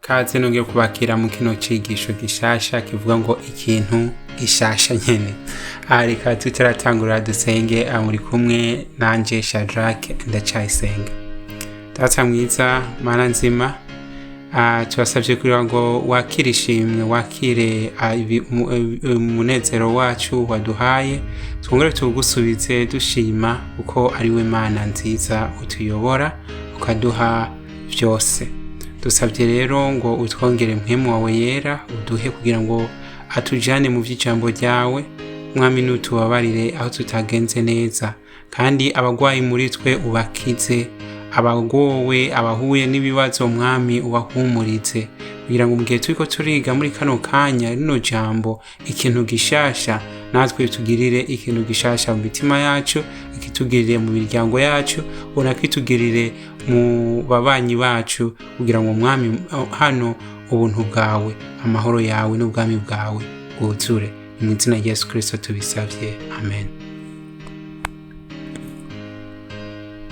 Kaze nongeye kubakira mu kino cigisho gishasha kivuga ngo ikintu gishasha nyene. Reka tutaratangura dusenge. Muri kumwe nanje Shadrack Ndacyayisenga. Data mwiza, Mana nzima, tubasabye kugira ngo wakire ishimwe, wakire umunezero wacu waduhaye, twongere tuwugusubize dushima kuko ari we Mana nziza utuyobora ukaduha byose. Dusabye rero ngo utwongere mpwemu wawe yera, uduhe kugira ngo atujane mu by'ijambo ryawe. Mwami, nutubabarire aho tutagenze neza, kandi abagwayi muri twe ubakize, abagowe, abahuye n'ibibazo, Mwami, ubahumurize, kugira ngo mu gihe turiko turiga muri kano kanya rino jambo ikintu gishasha, natwe tugirire ikintu gishasha mu mitima yacu, ikitugirire mu miryango yacu, unakitugirire mu babanyi bacu, kugira ngo, Mwami, hano ubuntu bwawe, amahoro yawe n'ubwami bwawe bwuzure. Ni mu izina rya Yesu Kristo tubisabye, amen.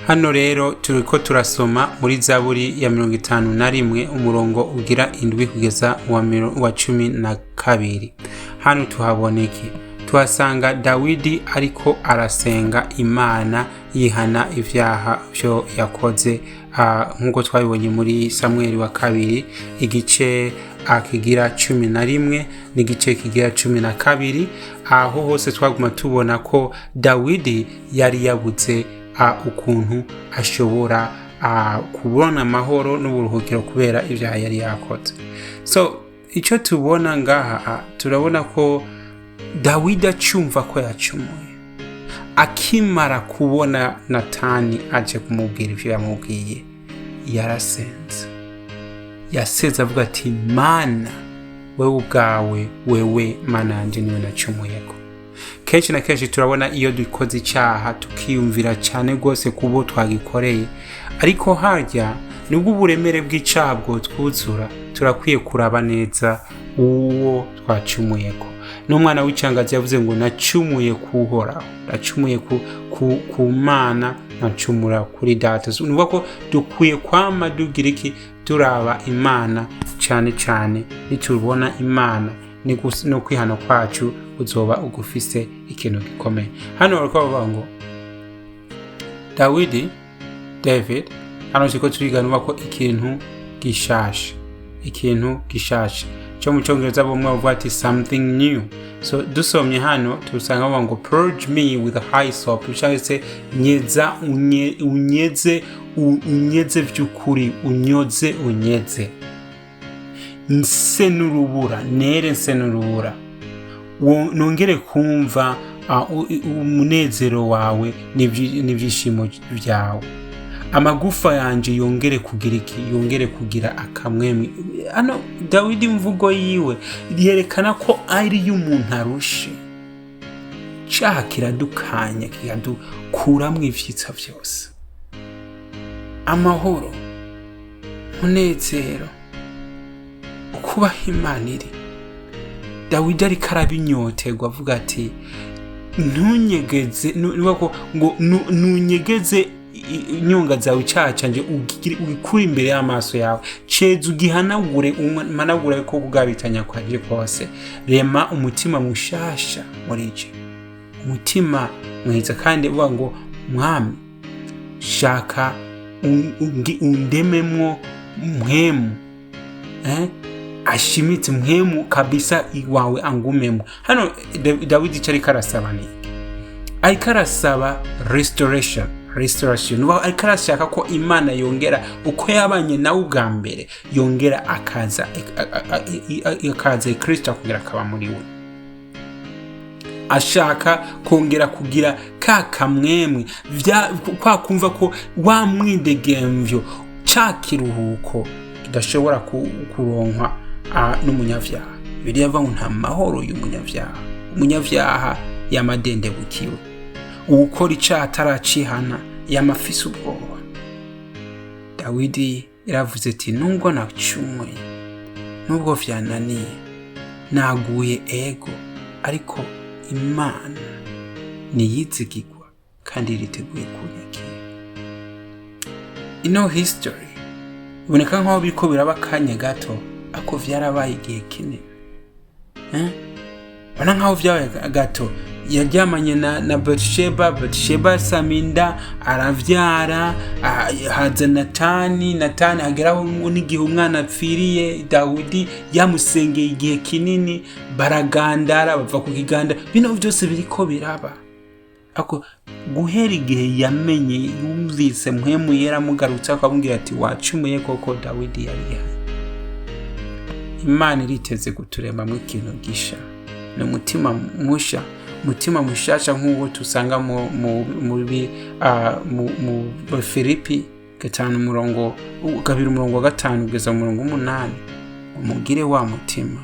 Hano rero turiko turasoma muri Zaburi ya 51, umurongo ugira 7 kugeza wa 12. Hano tuhabona iki? Tuhasanga Dawidi ariko arasenga Imana, yihana ivyaha vyo yakoze, nk'uko twabibonye muri Samweli wa kabiri igice kigira 11 n'igice kigira 12. Aho hose twaguma tubona ko Dawidi yari yabuze ukuntu ashobora kubona amahoro n'uburuhukiro kubera ibyaha yari yakoze. So icyo tubona ngaha, turabona ko Dawidi acumva ko yacumuye, akimara kubona Natani aje kumubwira ibyo yamubwiye, yarasenze. Yasenze avuga ati: "Mana, wewe ubwawe, wewe Mana yanjye, niwe nacumuyeko." Kenshi na kenshi turabona iyo dukoze icyaha tukiyumvira cyane rwose kubo twagikoreye, ariko harya nubwo uburemere bw'icyaha bwotwuzura, turakwiye kuraba neza uwo twacumuyeko. N'umwana w'icangazi yavuze ngo: "Nacumuye kuhoraho, nacumuye ku Mana, nacumura kuri data." So, ni ko dukwiye kwama dugira iki? Turaba Imana cyane cyane. Nitubona Imana no kwihana kwacu uzoba ugufise ikintu gikomeye. Hano bariko bavuga ngo Dawidi, David, hano turiko turiganwa ko ikintu gishasha, ikintu gishasha cyo mu Cyongereza bamwe bavuga ati "something new". So dusomye hano tusanga bavuga ngo "Purge me with hyssop", cyangwa se nyeza, unyeze, unyeze by'ukuri, unyoze, unyeze nse n'urubura, nere nse n'urubura, nongere kumva umunezero wawe n'ibyishimo byawe, amagufa yanje yongere kugira iki? Yongere kugira akamwemwe. Hano Dawidi imvugo yiwe yerekana ko ari y'umuntu arushe. Cyaha kiradukanya, kikadukuramwo ivyitsa vyose, amahoro, umunezero, ukubaha Imana iri. Dawidi ariko arabinyoterwa, avuga ati: "Ntunyegeze," ngo "ntunyegeze inyonga zawe icyaha canje, ugikure imbere y'amaso yawe, ceza ugihanagure, umanagure ko kugabitanya kwanje kose, rema umutima mushasha muri je, umutima mwiza." Kandi uvuga ngo: "Mwami, shaka undememwo mpwemu ashimitse, mpwemu kabisa wawe angumemo." Hano Dawidi icyo ariko arasaba ni iki? Ariko arasaba restoration, restoration. Nuba ariko arashaka ko Imana yongera uko yabanye nawe ubwa mbere, yongera akaza, akaza Kristo akongera akaba muri we. Ashaka kongera kugira ka kamwemwe, kwa kumva ko wa mwidegemvyo, ca kiruhuko kidashobora kuronkwa n'umunyavyaha. Bibiliya ivuga ngo nta mahoro y'umunyavyaha, umunyavyaha yamadendebukiwe, uwukora icaha ataracihana yamafise ubwoba. Dawidi yaravuze ati: "Nubwo nacumuye, nubwo vyananiye, naguye, ego, ariko Imana niyizigirwa kandi iriteguye kunyakira." Ino history Biboneka nk'aho biriko biraba akanya gato, ariko vyarabaye igihe kinini. Ubona nk'aho vyabaye gato. Yaryamanye na Batisheba, Batisheba asama inda, aravyara, haza Natani, Natani ageraho n'igihe umwana apfiriye. Dawidi yamusengeye igihe kinini, baragandara, bava ku kiganda. Bino vyose biriko biraba, ariko guhera igihe yamenye, yumvise Mpwemu Yera amugarutse akamubwira ati wacumuye koko, Dawidi yarihanye. Imana iriteze kuturemamwo ikintu gisha, ni umutima musha, umutima mushasha nk'uwo tusanga mu Filipi 5 umurongo 2 umurongo wa 5 kugeza mu murongo 8: umugire wa mutima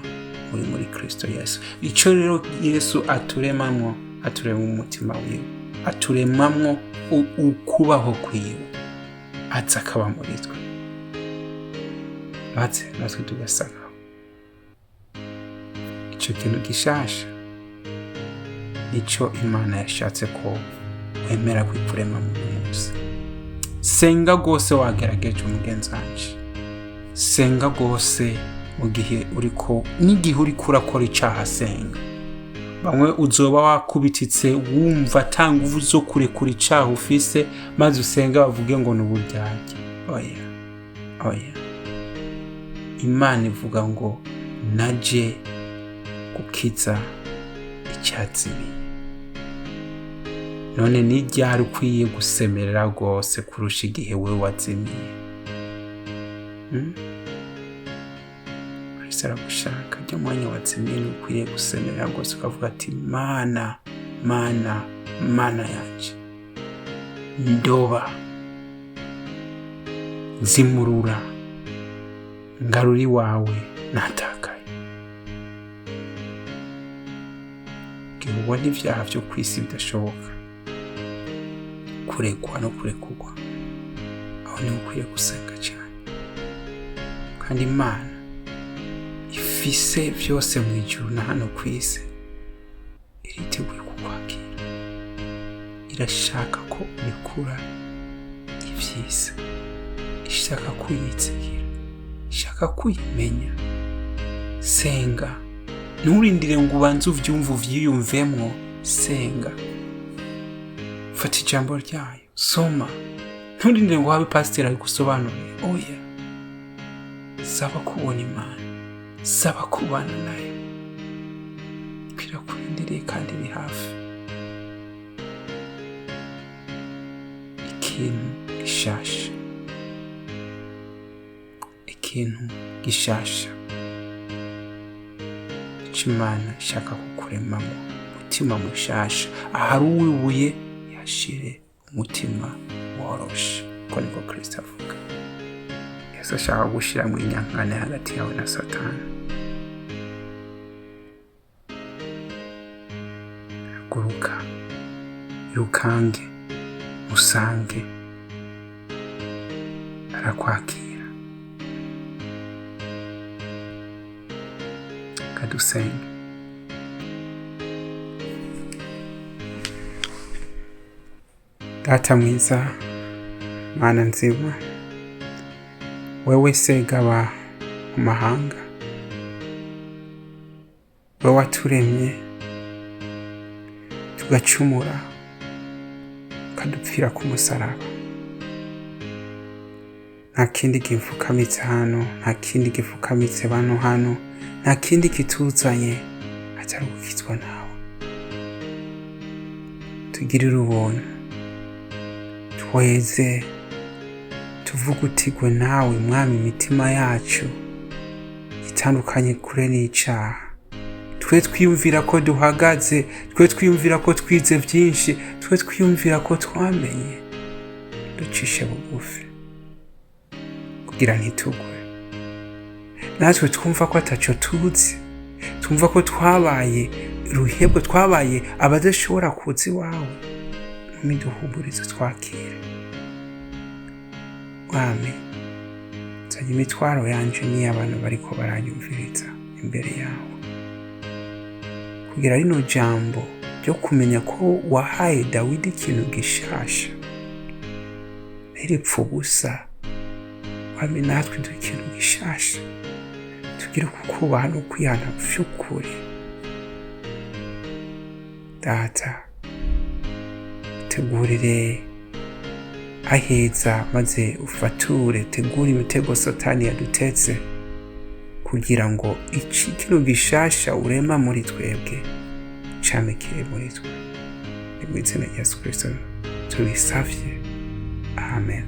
uri muri Kristo Yesu. Ico rero Yesu aturemamwo, aturema umutima wiwe, aturemamwo ukubaho kwiwe, aza akaba muri twe, maze natwe tugasa nkawe. Ico kintu gishasha nico Imana yashatse ko wemera kwikurema muri munsi. Senga rwose, wagerageje umugenzi wanje, senga rwose mu gihe uriko, n'igihe uriko urakora icaha, senga. Bamwe uzoba wakubititse, wumva ata nguvu zo kurekura icaha ufise, maze usenga bavuge ngo ni uburyarya. Oya, oya, Imana ivuga ngo naje gukiza icyazimiye. None ni ryari ukwiye gusemerera rwose kurusha igihe wewe wazimiye? Kristo aragushaka. Rya mwanya wazimiye ni ukwiriye gusemerera rwose, ukavuga ati Mana, Mana, Mana yanje, ndoba, zimurura, ngarura iwawe natakaye. Igihe ubona ibyaha byo ku isi bidashoboka kurekwa no kurekurwa, aho niho ukwiye gusenga cyane. Kandi Imana ifise byose mu ijuru na hano ku isi iriteguye kukwakira. Irashaka ko urekura iby'isi, ishaka kuyitsigira, ishaka kuyimenya. Senga, nturindire ngo ubanze uvyumve uvyiyumvemwo. Senga, fata ijambo ryayo, soma, nturindire ngo habe pasiteri abigusobanurire. Oya, saba kubona Imana, saba kubana nayo, kwirakurindiriye kandi iri hafi. Ikintu gishasha, ikintu gishasha ico Imana ishaka kukuremamo, umutima mushasha. Ahari uwibuye yashire umutima woroshe, uko niko Kristo avuga. Yesu ashaka gushira mu inyankane hagati yawe na Satani. Haguruka, irukange, musange, arakwakira. Kadusenge. Data mwiza, Mana nzima, wewe segaba mu mahanga, wewe waturemye tugacumura, ukadupfira ku musaraba. Nta kindi gipfukamitse hano, nta kindi gipfukamitse bano hano, nta kindi kituzanye atari ugukizwa nawe. Tugirire ubuntu, tweze, tuvugutirwe nawe Mwami, imitima yacu itandukanye kure n'icaha. Twe twiyumvira ko duhagaze, twe twiyumvira ko twize byinshi, twe twiyumvira ko twamenye. Ducishe bugufi kugira ntitugwe. Natwe twumva ko ataco tuzi, twumva ko twabaye ruhebwe, twabaye abadashobora kuza iwawe. Mwami, duhumurize, twakire. Mwami, nzanye imitwaro yanje n'iy'abantu bariko baranyumviriza imbere yawe, kugira rino jambo ryo kumenya ko wahaye Dawidi ikintu gishasha ntiripfe ubusa. Mwami, natwe duhe ikintu gishasha, tugire kukubaha no kwihana vy'ukuri. Data, tegurire aheza maze ufature, tegure imitego Satani yadutetse, kugira ngo iki kino gishasha urema muri twebwe came kiri muri twe. Ni mu izina rya Yesu Kristo tubisavye, amen.